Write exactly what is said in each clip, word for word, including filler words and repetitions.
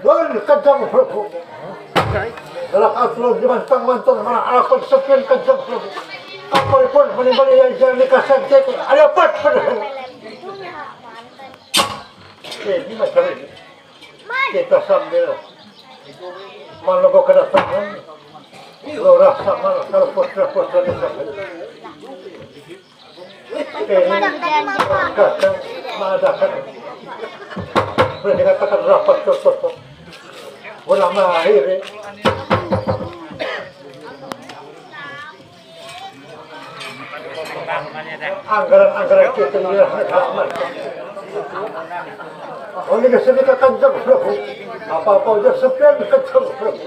Wan kajang Prabu. Dalam aturan di mantang-mantang mana akan sepian kajang Prabu. Kapanpun menimbali yang jangan dikasih jadi ada apa padahal. Ini macam ini. Kita sambil menunggu kedatangan lurah sama kalau putra-putra di sana. Ini kadang mengadakan boleh dikatakan rapat tertutup. Ulama akhir anggaran-anggaran kita ini rahmat. Oleh sedikit kencang Prabu. Apa-apa udah sepian kencang Prabu.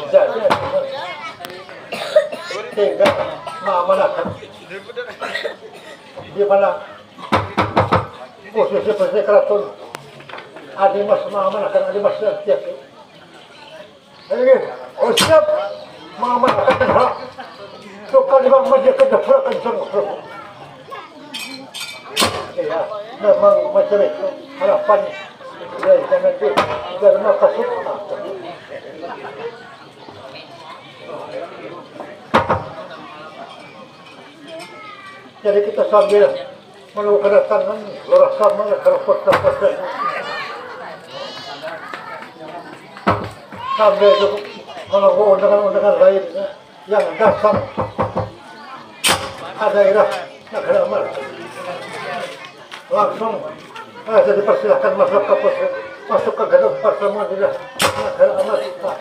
Jadi sehingga maamanakan di mana khususnya Presiden Keraton Adi Mas maamanakan Adi Mas dan tiap ini. Oh siap maamanakan hak suka lima menjaga dapur kencang. Ya, memang macam itu harapan. Ya, jangan di dalam kasut. Jadi kita sambil menunggu kedatangan lurah sama ya kalau kota-kota sambil juga menunggu undangan-undangan lainnya yang datang ke daerah Negara Amal. Langsung saya dipersilahkan masuk ke pos, masuk ke gedung pertemuan di Negara Amal. Nah,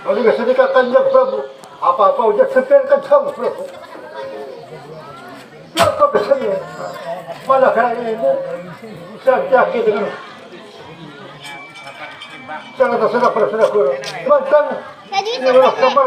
lalu bisa dikatakan ya Prabu, apa-apa ujar sepian kencang Prabu. Berapa besarnya? Mana kaya ini? Saya yakin dengan jangan terserah pada sudah guru. Mantan ini adalah sama.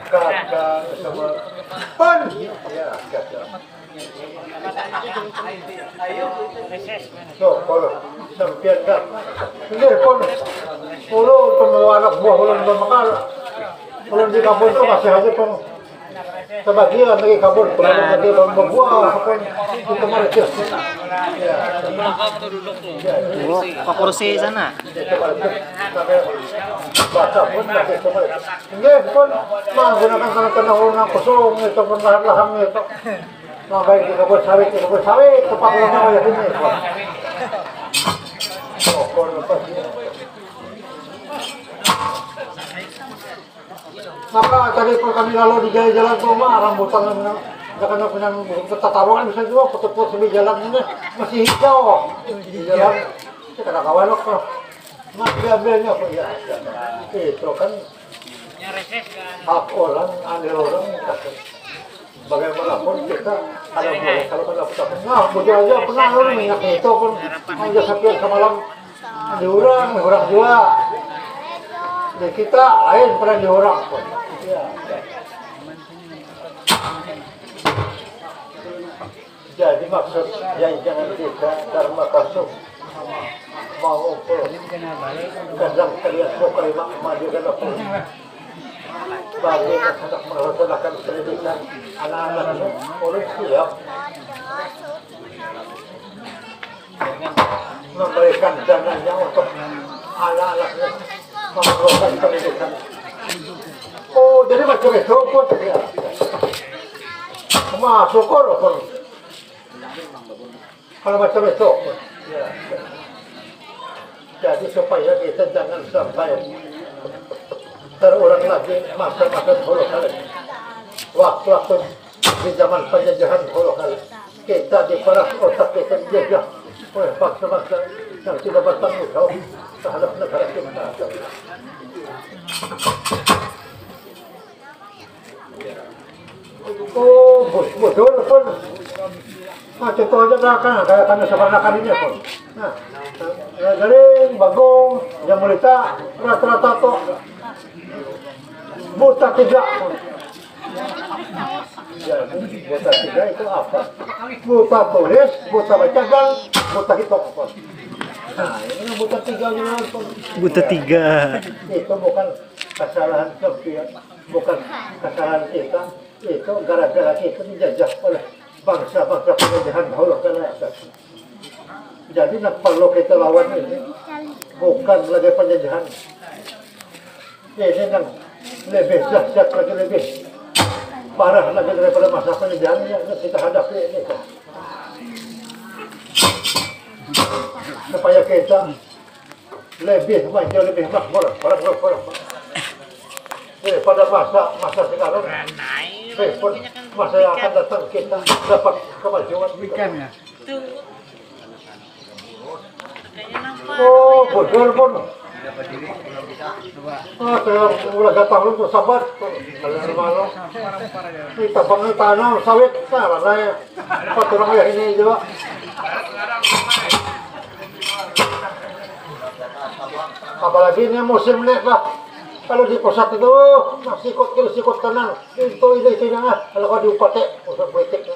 Kakak sama pan. Ya, kakak. Tuh, kalau sampian kan. Ini pun ulun pembawa anak buah ulun pun mengala. Ulun di kampung tuh masih aja pun sebagian lagi kabur, kemarin nanti membuang apa itu kemarin. Dulu ke kursi sana. Baca pun masih kemarin. Nggih pun menggunakan tanah-tanah ulun yang kosong itu pun lahan-lahan itu. Nah, baik di kebun sawit, di kebun sawit tempat ulunnya kayak ini. Oh, pun apa sih? Maka tadi pun kami lalu di jaya jalan tu mah rambutan yang jangan punya tataruan bisa juga putus-putus di jalan ini masih hijau di jalan. Kita kada kawan kok. Nah, diambilnya apa ya? Itu kan hak orang, ada orang. Bagaimanapun kita ada boleh kalau kan dapat apa? Nah, bujur aja pernah orang minyak itu pun aja sekian semalam diurang, orang jua. Di kita lain pernah diurang pun. Ya. Jadi maksud ya jangan kita karena kasum mau kadang kalian suka lima maju dan aku bagi anak melaksanakan pendidikan anak-anak ulun siap memberikan dananya untuk anak-anaknya memerlukan pendidikan. Oh, jadi macam itu pun ya. Wah, syukur pun. Kalau macam itu. Ya. Jadi supaya kita jangan sampai terulang lagi masa-masa dahulu kali. Waktu-waktu di zaman penjajahan dahulu kali. Kita diperas otak kita dijajah oleh bangsa-bangsa yang tidak bertanggung jawab terhadap negara kita. Oh, bos, bos, pun. Nah, contoh aja kan, kan, kayak kami sebenarnya kali ini pun. Nah, ya, garing, bagong, yang berita, rata-rata tuh buta tiga. Ya, buta tiga itu apa? Buta tulis, buta baca, dan buta hitung. Nah, ini yang buta tiga ini apa? Buta tiga. Itu bukan kesalahan kalian, bukan kesalahan kita. Itu gara-gara kita dijajah oleh bangsa-bangsa penjajahan dahulu kala. Jadi nang perlu kita lawan ini bukan lagi penjajahan. Ini nang lebih dahsyat lagi, lebih parah lagi daripada masa penjajahan yang kita hadapi ini. Supaya kita lebih maju, lebih makmur, makmur, makmur. Eh, pada masa masa sekarang, eh, pun masa yang akan datang kita dapat kemajuan. Ikan ya. Oh, bujur pun. Ah, saya mulai datang lu tuh sabar. Kalau malu. Ini tabang tanam sawit, nah, mana ya? Apa tulang ya ini juga? Apalagi ini musim nih lah. Kalau di pusat itu, nah, sikut kiri sikut kanan, itu ini itu nah. Kalau kau diupat ya, pusat politik.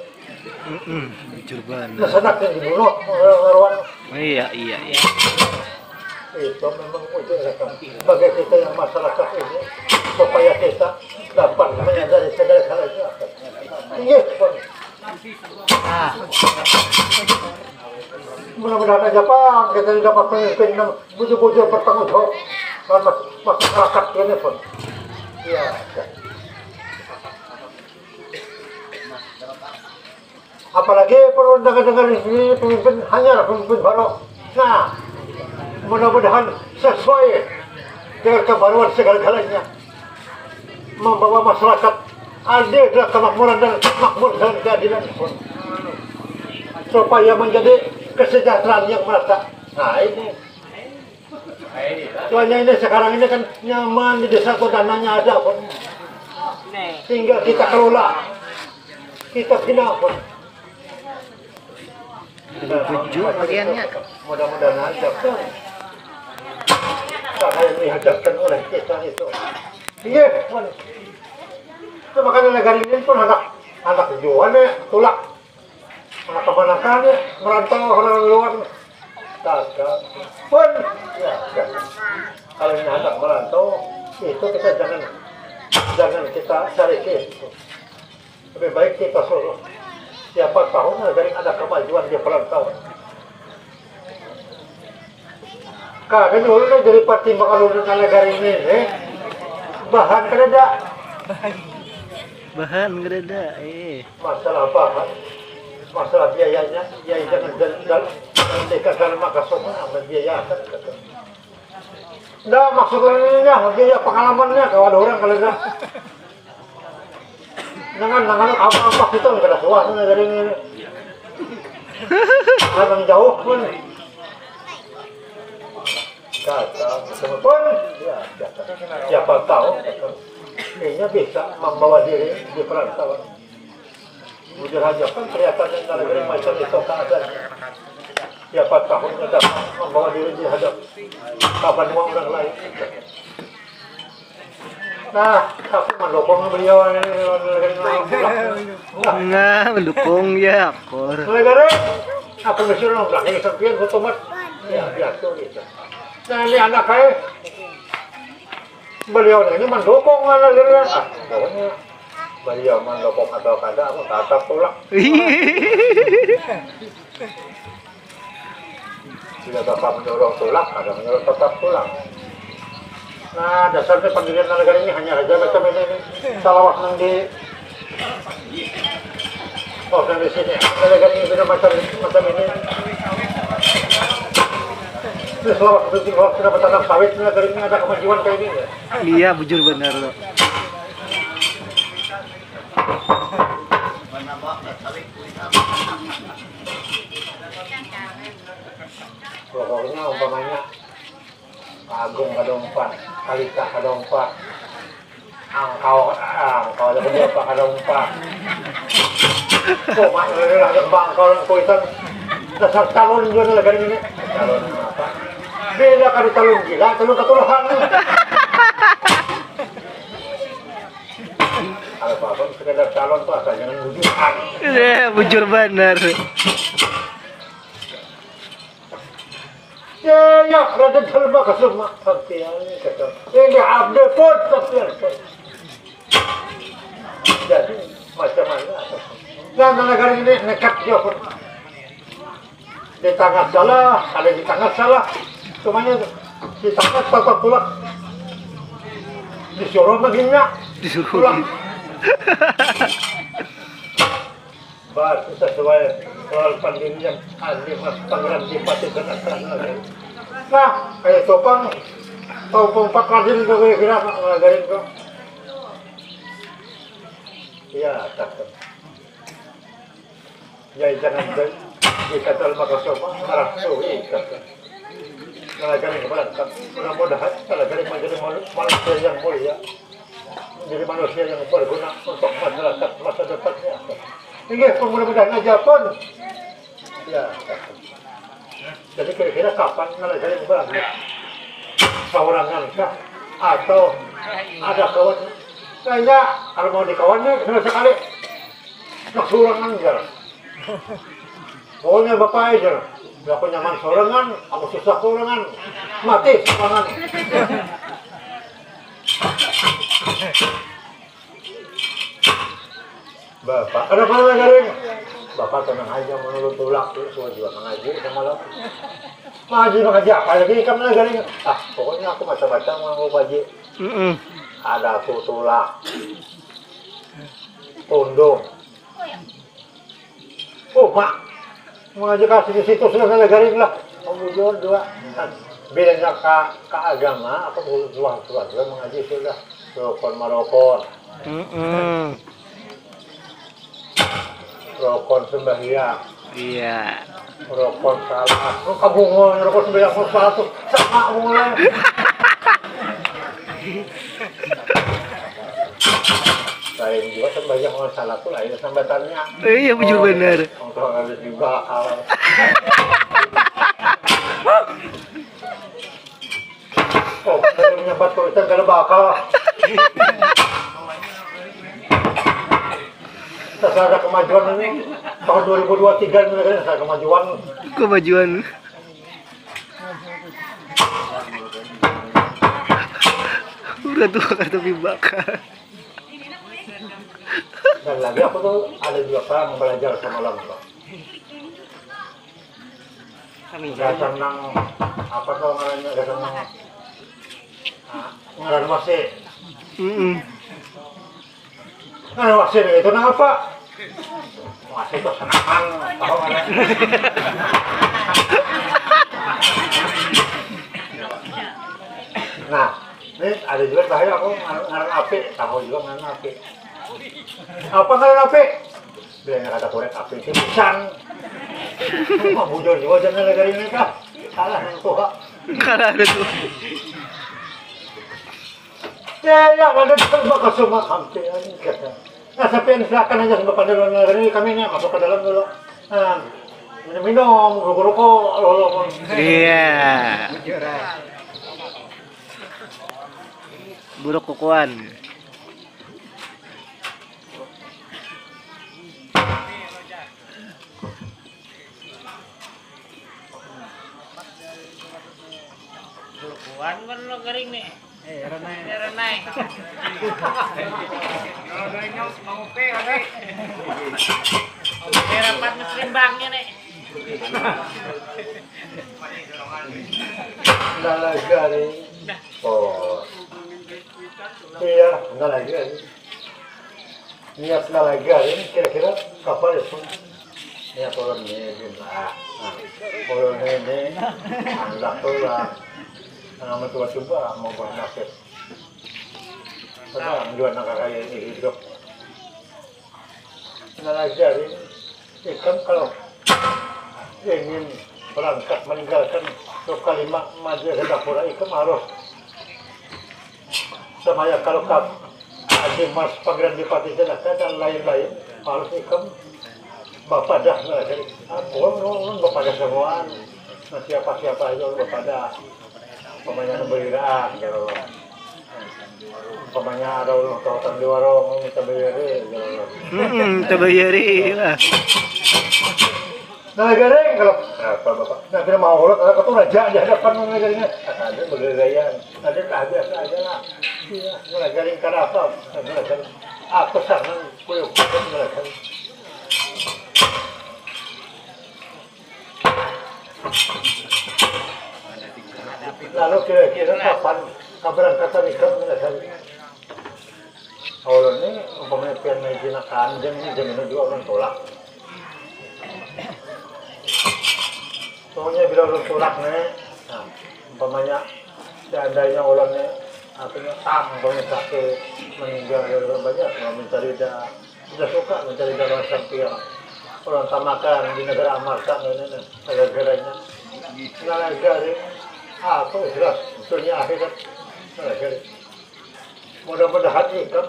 Mm-mm, bujur banar. Nah, sanak yang dibunuh, orang karuan. Iya, iya, iya. Itu memang ujung rekam. Bagi kita yang masyarakat ini, supaya kita dapat menyadari segala hal itu. Iya, Pak. Ah. Mudah-mudahan aja, Pak, kita ini dapat pemimpin yang bujur-bujur bertanggung jawab. Dan mas-, masyarakat ini pun. Iya. Apalagi perlu dengar-dengar di sini pemimpin hanyar, pemimpin baru. Nah, mudah-mudahan sesuai dengan kebaruan segala-galanya. Membawa masyarakat adil dalam kemakmuran dan makmur dalam keadilan. Supaya menjadi kesejahteraan yang merata. Nah, ini. Soalnya ini sekarang ini kan nyaman di desa kok dananya ada kok. Tinggal kita kelola. Kita bina kok. Tujuh bagiannya. Mudah-mudahan aja. Saya dihadapkan oleh kita itu. Iya, Wan. Itu makanya negara ini pun anak anak jual ya, tulak. Anak kemanakan ya, merantau orang luar. Kagak. Pun, ya, kalau ini anak merantau, itu kita jangan jangan kita cari ke. Lebih baik kita suruh. Siapa tahu negara ada kemajuan di perantauan. Kada dulu nih jadi pertimbangan ulun negara ini, eh. Bahan kada ada. Bahan kada ada, eh. Masalah bahan, masalah biayanya, ya jangan dal-, dal-, dikasar maka semua biaya akan. Nda, maksudnya biaya pengalamannya kalau ada orang kalau ada. Jangan, jangan apa-apa kita nggak ada suasana dari ini. Kadang jauh pun. Kata, pun, ya, siapa tahu, kayaknya bisa membawa diri di perantauan. Bujur haja, kan kelihatan yang dari macam itu keadaan. Siapa tahu dapat membawa diri di hadap kapan uang orang lain. Nah, aku mendukung beliau ini. Nah, mendukung ya, akur. Gara-gara aku mesti orang belakang sampian foto mat. Ya, biasa gitu. Nah, ini anak saya, beliau ini mendukung, ah, pokoknya beliau mendukung atau kada, aku tatap tulak. Bila bapak menyuruh tulak, ada menyuruh tetap tulak. Nah, dasarnya pendirian negara ini hanya raja macam ini, ini. Salawat nang di, oh, nang di sini. Negara ini beda macam, macam ini. Ini selama satu tiga waktu dapat tanam sawit, negara ini ada kemajuan kayak ini, ya. Iya, bujur benar, lo. Pokoknya umpamanya Agung kada umpat, Kalita kada umpat, Angkau, ah, Angkau ada berapa kada umpat. Kok mak ada bangkal kuitan dasar calon juga lagi ini. Calon apa? Beda kada calon gila, calon ketulahan. Kalau apa sekedar calon tuh asal jangan bujukan. Iya, bujur benar. Ya, ya, Raden Salma Kasuma, sampian kata. Ini abdi pun sampian pun. Jadi, macam mana? Nah, negara ini nekat dia pun. Di tangah salah, ada di tangah salah. Semuanya di tangah tata pula. Disuruh begini. Disuruh pulang. Batu sesuai soal pendirian Andi Mas Pangeran Dipati Senakan. Nah, kayak topang, topang Pak Radin ke kira-kira, Pak, ngajarin ke. Iya, cakep. Ya, jangan ber-, dikata maka sopan, marah suwi, cakep. Ngajarin keberangkat. Mudah-mudahan, kalau dari menjadi malu-, manusia yang mulia. Menjadi manusia yang berguna untuk masyarakat masa depannya. Inggih, mudah-mudahan aja pun. Ya. Jadi kira-kira kapan ngajarin bagus? Saurangan kah? Atau ada kawan? Kayaknya kalau mau dikawan nih, sama sekali. Nak saurangan, jar. Pokoknya bapak aja. Aku nyaman saurangan, aku susah saurangan. Mati saurangan. Bapak, kenapa ngajarin? Bapak tenang aja, menurut tulak tuh, semua juga mengaji sama lo. Ngaji, mengaji apa lagi? Kamu ngajarin? Ah, pokoknya aku baca-baca mau ngaji. Mm-mm. Ada aku tulak. Tundung. Oh, Mak. Mengaji kasih di situ sudah ada garing lah. Kamu jujur juga. Kan bedanya ka, ka agama, aku dulu tua tua juga mengaji sudah. Rokon marokon. Mm-mm. Rokon sembahyang. Iya. Rokon salat. Lu kabungul, rokon sembahyang, rokon salat tuh sama mulai. Lain juga sembahyang, rokon salat tuh lain sambatannya. Iya, bujur bener. Untuk habis juga akal. Oh, saya menyambat tulisan kada bakal. Kita ada kemajuan ini tahun dua ribu dua tiga ini, ada kemajuan. Kemajuan. Udah tua kata bibak. Dan lagi aku tuh ada juga, Pak, mau belajar sama orang, Pak. Kami. Dasar nang apa tuh ngarannya, dasar nang, ah, ngaran wasi. Mm-mm. Ngaran wasi itu nang apa? Wasi itu senangan, tahu nggak? Nah, ini ada juga tahu aku ngaran, ngaran api, tahu juga ngaran api. Apa ngaran api? Bilanya kata korek api itu pisang. Mah bujur juga jangan negara ini kah? Salah nang tua. Kada ada tuh. Ya, ya, ada di tempat kasuma kampian kata. Nah, sampai ini silakan aja sampai pada luar negeri, kami ini masuk ke dalam dulu. Nah, minum-minum, rokok-rokok, lolo. Iya. Buruk kukuan. Burukuan kan lo kering nih. Eh, renai. Ya, renai. Kalau doinya mau pe kali. Oke, rapat mesin banknya nih. Nalaga nih. Oh. Iya, nalaga nih. Niat nalaga ini kira-kira kapan ya pun? Niat ulun ini, nah, ulun ini handak tu lah. Nah, mencoba-coba mau bernasib. Sedang juga nak kaya ini hidup. Nalaga ini, ikam kalau ingin berangkat meninggalkan Lukalima Maja Gandapura, ikam harus Samaya kalau ka Haji Mas Pangeran Dipati Janaka dan lain-lain, harus ikam bapadah lah. Jadi, ah, ulun, ulun, ulun bapadah samuaan. Nah, siapa-siapa aja ulun bapadah. Umpamanya nang berilaan, gitu loh. Umpamanya ada ulun tautan di warung, ulun minta bayari, gitu loh. Hmm, tabayari lah. Nah, garing kalau apa, Bapak? Nah, kira mau ulun, ada ketua raja di hadapan, nah, garingnya. Ada bergaya. Ada lah, biasa aja lah. Iya, mulai garing kada apa, mulai garing. Aku sanang kuyuk, mulai garing. Lalu kira-kira kapan keberangkatan ikam, mulai garing? Ulun ni umpamanya pian maizinakan jam ni, jam ini jua ulun tulak. Pokoknya bila ulun tulak ni, nah, umpamanya seandainya ulun ni, artinya tang, umpamanya sakit, meninggal, banyak, mau minta rida, sudah suka minta rida lawan sampiang. Ulun tamakan di negara Amarta ni, ni, ni, gara-garanya. Gara-gara ni, apa, jelas, dunia akhirat, gara-gara. Mudah-mudahan ikam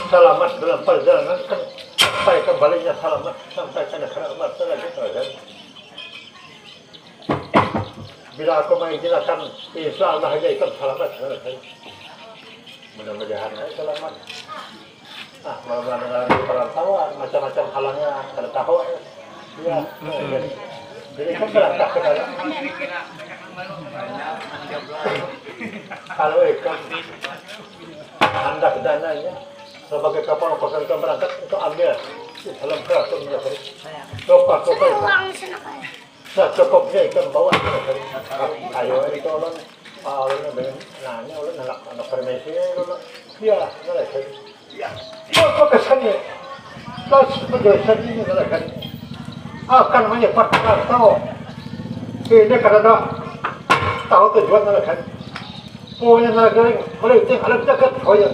salamat dalam perjalanan, kan sampai kembalinya salamat, sampai ke negara Amarta lagi, kan? Bila aku mengizinkan, insya Allah aja ikam salamat, kan? Mudah-mudahan aja salamat. Ah, kalau mengalami perantauan, macam-macam halangnya, kada tahu, ya. Iya, jadi, jadi ikam berangkat ke dalam. Kalau ikam handak dananya, sebagai kapal kosong ikam berangkat, itu ambil di dalam keraton, ya, tadi. Lupa, lupa itu. Nah, cukupnya ikam bawa, ya, tadi. Ayo, itu ulun, ah, ulun dengan nanya, ulun anak, anak permisi, ulun. Iya, mulai tadi. Apa kesannya? Tas penjelasan ini, kan? Akan menyebar tahu. Ini karena tahu tujuan, kan? Punya negeri, politik, ada jagat, oh ya.